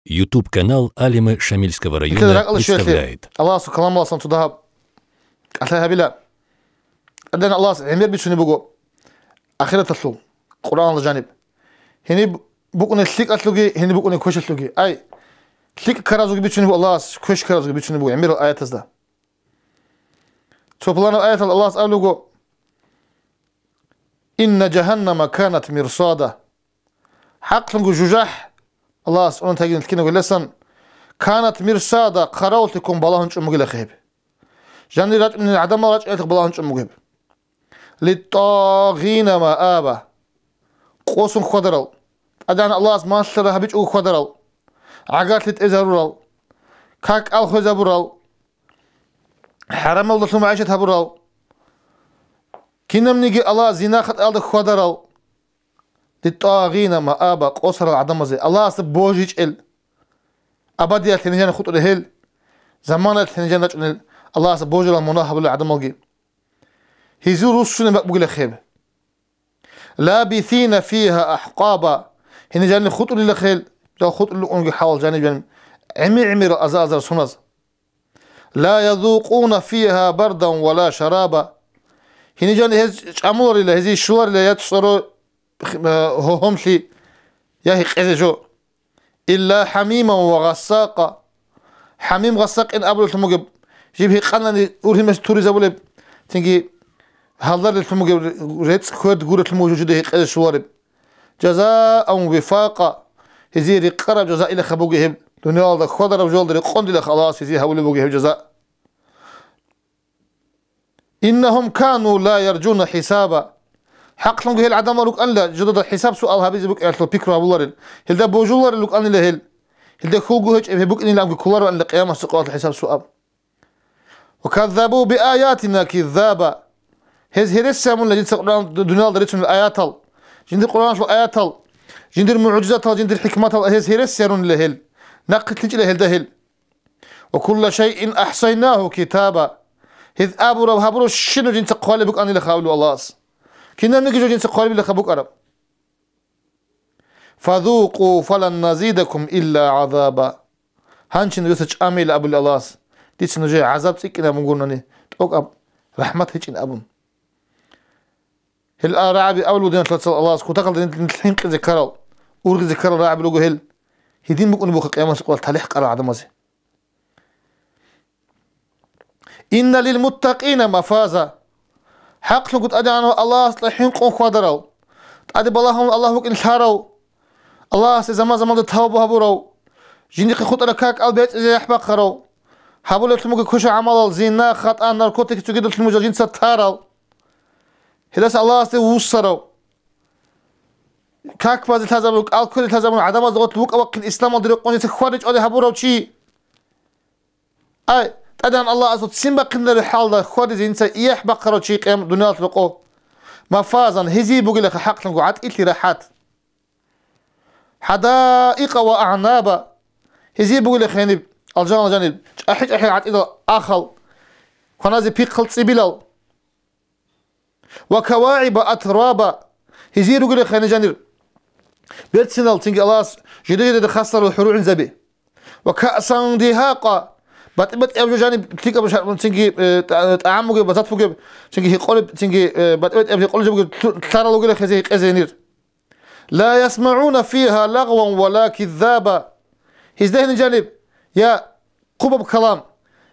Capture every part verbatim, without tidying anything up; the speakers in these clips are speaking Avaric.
YouTube-канал Алимы Шамильского района представляет. Аллагьасул каламаласан цо дагьаб кӀалъай гьабила. ТӀадегӀан Аллагьас гӀемер бицунеб буго ахираталъул, Къуръаналда жаниб. Гьениб букӀунеб лъикӀалъулги, гьениб букӀунеб квешалъулги. Ай, лъикӀ ккаразулги бицунеб буго Аллагьас, квеш ккаразулги бицунеб буго гӀемерал аятазда. Цо пуланаб аяталда Аллагьас абулеб буго: «Инна жагьаннама канат мирсада». ХӀакълъунго жужахӀ, Аллагьас цӀунан тагилан лъикӀинавгиласан, канат мирсада, хъаравуллъи ккун балагьун чӀун бугилахъе гьеб. Жанир рачӀунел гӀадамал рачӀунелъухъ балагьун чӀун буго гьеб. Литтагъина маъаба. Къосун хьвадарал, ТӀадегӀан Аллагьас малъараб гьабичӀого хьвадарал, гӀагарлъи тӀезарурал, как-кӀал хвезабурал, хӀарамалдалъун магӀишат гьабурал, кинабниги Аллагь зина-хатӀаялда хьвадарал, литтагъина маъаба, къосарал гӀадамазе, Аллагьасда божичӀел, абадиялъ гьениб жаниб хутӀулел гьел, заманаялъ гьениб жаниб рачӀунел Аллагьасда божарал мунагь гьабулел гӀадамалги. Гьезул руссунеб бакӀ бугилахъе гьеб. Лабисина фиха ахкъаба. Гьениб жаниб хутӀулилахъе гьел, жал хутӀулел унги хӀалал жаниб-жаниб гӀемер-гӀемерал аза-азар соназ. Ла язукъуна фиха бардан ва ла шараба. Гьениб жаниб гьез чӀамуларила, гьезие щоларила я цӀоро, э, гьогьомлъи, я гьекъезе жо. Илла хӀамиман ва гъассакъа. ХӀамим, гъассакъин абулелъун бугеб, жиб гьекъанани ургьимезе туризабулеб, цинги гьалдарелъун бугеб, рецӀ-хьвед гурелъун буго жужуда гьекъезе щолареб. Жазаан вифакъа. Гьезие рекъараб жазаилаха буго гьеб, дуниялалда хьвадараб жоялда рекъондилаха Аллагьас гьезие гьабулеб буго гьеб жаза. Иннагьум кану ла яржуна хӀисаба. ХӀакълъунго гьел гӀадамал рукӀанила, жидеда хӀисаб-суал гьабизе букӀиналъул пикру гьабуларел, гьелда божуларел рукӀанила гьел. Гьелда хьулго гьечӀеб гьеб букӀиниланги кколароанила къиямасеб къоялъ хӀисаб-суал. Ва каззабу биаятина киззаба. Гьез гьересиямунила жинца Къуръан дуниялда рицунел аятал, жиндир Къуръаналъул аятал, жиндир мугӀжизатал, жиндир хӀикматал гьез гьересиярунила гьел. Нахъе лъичӀила гьелда гьел. «Ва кулла шайин ахсайнагьу китаба». Гьез абураб гьабурабщинаб жинца хъвалеб букӀанилаха абулеб Аллагьас. Кинабниги жо жинца хъвалебилаха букӀараб. «Фазукъу фалан назидакум илла гӀазаба». Гьанчи нужеца чӀамейила абулеб Аллагьас, дица нужее гӀазаб цӀикӀкӀинабун гурнани, тӀокӀаб рахӀмат гьечӀин абун. Гьел а-, рагӀаби абулеб буго, диналъул вацал, Аллагьас кутакалда нилъ хӀинкъизе ккарал, ургъизе ккарал рагӀаби руго гьел. Гьедин букӀунеб буго къиямасеб къоялъ талихӀ къарал гӀадамазе. «Инна лилмуттакъина мафаза». ХӀакълъунго ТӀадегӀанав Аллагьасда хӀинкъун хьвадарал, тӀаде балагьун Аллагь вукӀин лъарав, Аллагьасе заман-заманда тавба гьабурав, жиндихъе хутӀараб как-кӀал бецӀизе яхӀ бахъарав, гьабулеблъун буго квешаб гӀамалал, зина, хатӀа, наркотик, цогидалъун буго жал жинца тарал. Гьелдаса Аллагьасде вуссарав, как базе лъазабун, кӀал кквезе лъазабун, гӀадамазда гъорлъ вукӀа-вахъин исламалде рекъон жинца хьвадичӀоде гьабурав чи. Ай, ТӀадегӀан Аллагьасул ццин бахъинареб хӀалда хьвадизе жинца яхӀ бахъарав чи къиямат дуниялалъ рокъов. Мафазан, гьезие бугилаха хӀакълъунго гӀатӀилъи рахӀат. ХӀадаикъа ва агӀнаба. Гьезие бугилаха гьениб, алжана жаниб, чӀахӀи-чӀахӀи гӀатӀидал ахал, кваназе пихъал цӀибилал. Ва кавагӀиба атраба. Гьезие ругилаха гьениб жанир берцинал, цинги Аллагьас жиде-жидеда хасарал хӀурулгӀинзаби. Ва каъсан дигьакъа. БатӀи-батӀияб жо жаниб лъикӀаб ша-, цинги, э, тӀа-, тӀагӀам бугеб, базат бугеб, цинги гьекъолеб, цинги, э, батӀи-батӀияб гьекъолеб жо бугеб лъу-, лъарал ругилаха гьезие гьекъезе гьенир. Ла ясмагӀуна фигьа лагъван ва ла киззаба. Гьезда гьениб жаниб я хъубаб калам,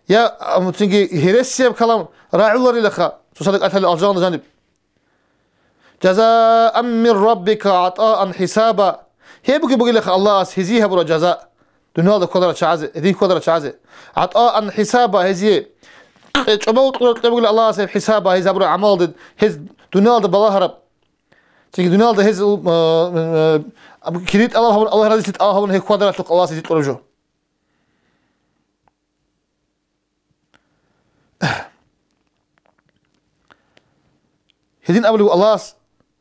я, а, цинги гьересияб калам рагӀуларилаха, цоцазда кӀалъалел алжана жаниб. Жазаан мин раббика гӀатӀаан хӀисаба. Гьебги бугилаха Аллагьас гьезие гьабураб жаза, дуниялда кколарел чагӀазе, гьедин кколарел чагӀазе. ГӀатӀаан хӀисаба, гьезие кье-, чӀобал кьураб кье бугила Аллагьас гьеб хӀисаба, гьез гьабураб гӀамалалде, гьез дуниялда балагьараб. Цинги дуниялда гьез, э, э, кири тӀалаб гьабун, Аллагь разилъи тӀалаб гьабун, гьеб хьвадаралъухъ Аллагьас гьезие тӀураб жо. Гьедин абулеб Аллагьас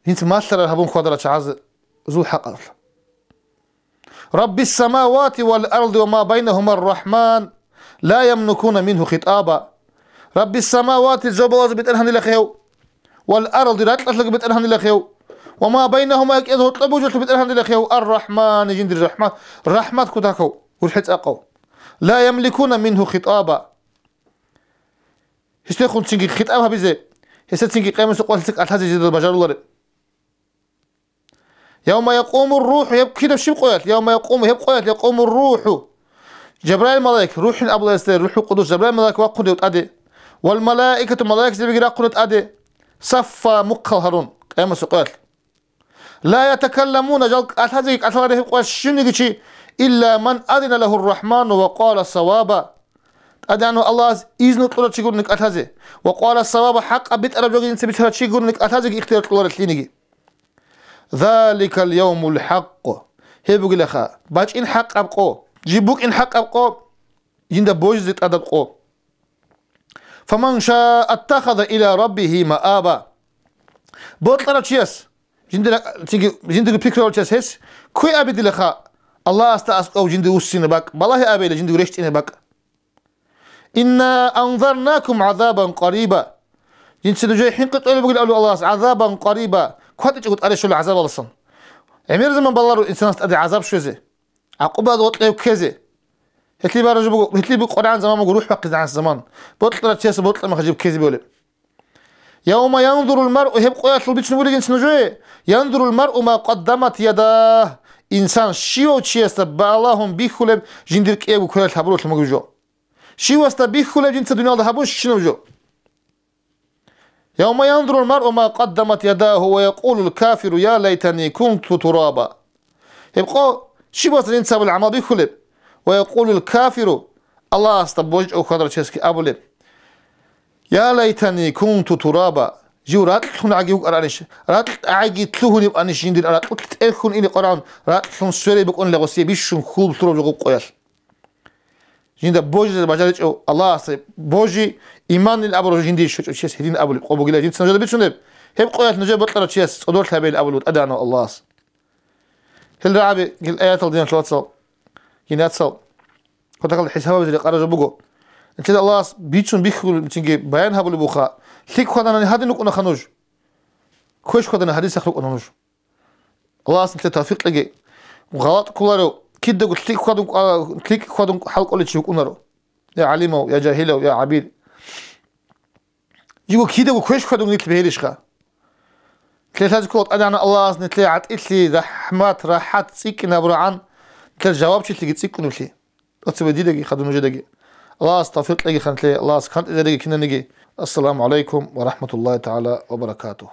жинца малъараб гьабун хьвадарал чагӀазул хӀакъалъулъ. Раббис самавати вал арди ва ма байнагьума ррахман, ла ямликуна мингьу хитӀаба. Раббис самавати, зобалазул БетӀергьанилахъе гьев, вал арди, ракьалъулги БетӀергьанилахъе гьев, Ва ма байнагьума, гьекъезда гьоркьоб бугелъул БетӀергьан дилахъе, ар-РахӀман, жиндир РахӀман, рахӀмат кутакав, урхӀи цӀакъав. Ла ямликуна мингьу хитӀаба. Гьесдехунцинги хитӀаб гьабизе, гьесецинги къиямасеб къоялъ кӀалъазе жидеда бажарулареб. Явма якъумур рухӀу, гьеб кидаб щиб къоялъ? Явма якъуму, гьеб къоялъ якъумур рухӀу. Жабраил малаик, рухӀин абулесда, РухӀул Къудус, Жабраил малаик вахъунев тӀаде. Вал малаикату, малаикзабиги рахъунев тӀаде. Саффа, мухъал гьарун, къиямасеб къоялъ. Ла ятакалламуна, жал кӀалъазеги кӀалъаларе гьеб къоялъ щивниги чи, илла ман адина лагьур рахӀману ва къала саваба. ТӀадегӀанав Аллагьас изну кьурав чи гурони кӀалъазе, ва къала саваба, хӀакъаб битӀараб жоги жинца бицарав чи гурони кӀалъазеги ихтияр кьоларелъиниги. Заликал явмул хӀакъ. Гьеб бугилаха, бачӀин хӀакъаб къо, жиб букӀин хӀакъаб къо, жинда божизе тӀадаб къо. Фаман шаа аттахаза иля раббигьи мааба. Бокьарав чияс, жиндир, цинги, жиндирго пикру гьарав чияс гьес, ккве абе дилаха, Аллагьасда аскӀов жиндир вуссине бакӀ, балагье абейила жиндирго рещтӀине бакӀ. Инна анзарнакум гӀазабан къариба. Жинца нужее хӀинкъи тӀолеб бугил абулеб Аллагьас, гӀазабан къариба, кватӀичӀого тӀаде щола гӀазабаласан. ГӀемер заман баларо инсанас тӀаде гӀазаб щвезе. ГӀакъуба гъоркьев ккезе. Гьелъие баража буго, гьелъие буго къваригӀан заман буго, рухӀ бахъизегӀанас заман. Бокьарав чиясда бокьараб мехалъ жиб ккезе болеб. Явма янзурул маръу, гьеб къоялъул бицун бугин нужее, янзурул маръу ма къаддамат ядагь, инсан щивав чиясда балагьун бихьулеб жиндир кӀиябго квералъ гьабуралъун бугеб жо. Щивасда бихьулеб жинца дуниялда гьабунщинаб жо. Явма янзурул маръу ма къаддамат ядагьу ва якъулул кафиру я лайтани кунту тураба. Гьеб къо щивасда жинца гьабулеб гӀамал бихьулеб, ва якъулул кафиру, Аллагьасда божичӀого хьвадарав чиясги абулеб, я лайтани кунту тураба, жив ракьлъун гӀаги вукӀаранищ, ракь гӀаги лъугьунеб анищ жиндир ракьулъ тӀерхьун ине къварагӀун, ракьлъун сверай букӀунила гъосие бищун хьул лъураб жо гъуб къоялъ. Жинда божизе бажаричӀев Аллагьасда божи, иманил абураб жо жиндие щвечӀев чияс гьедин абулеб къо бугила жинца нужеда бицунеб, гьеб къоялъ нужее бокьарав чияс цӀодорлъи гьабейин абулеб ТӀадегӀанав Аллагьас. Гьел рагӀаби, гьел аятал, диналъул вацал, дин яцал, кутакалда хӀисаб гьабизе рекъараб жо буго. Нилъеда Аллагьас бицун бихьулеб, цинги баян гьабулеб буха, лъикӀ хьваданани гьадин рукӀунаха нуж. Квеш хьваданани гьадисахъ рукӀуна нуж. Аллагьас нилъее тавфикъ кьеги. ГъалатӀ кколарев, кидаго лъикӀ хьвадун кӀва-, лъикӀ хьвадун хӀал кӀолев чи вукӀунаро. Я гӀалимав, я жагьилав, я гӀабид. Жиго кидаго квеш хьвадун нилъ бегьилищха? Нилъее лъазе ккола ТӀадегӀанав Аллагьас нилъее гӀатӀилъи, рахӀмат, рахӀат цӀикӀкӀинабурагӀан, нилъер жавабчилъиги цӀикӀкӀунеблъи. Оцебе дидаги, хадуб нужедаги. Аллагьас тавфикъ кьегиха нилъее, Аллагьас кантӀизареги кинаниги. Ассаламу гӀалайкум ва рахӀматуллагьи тагӀала ва баракатугь.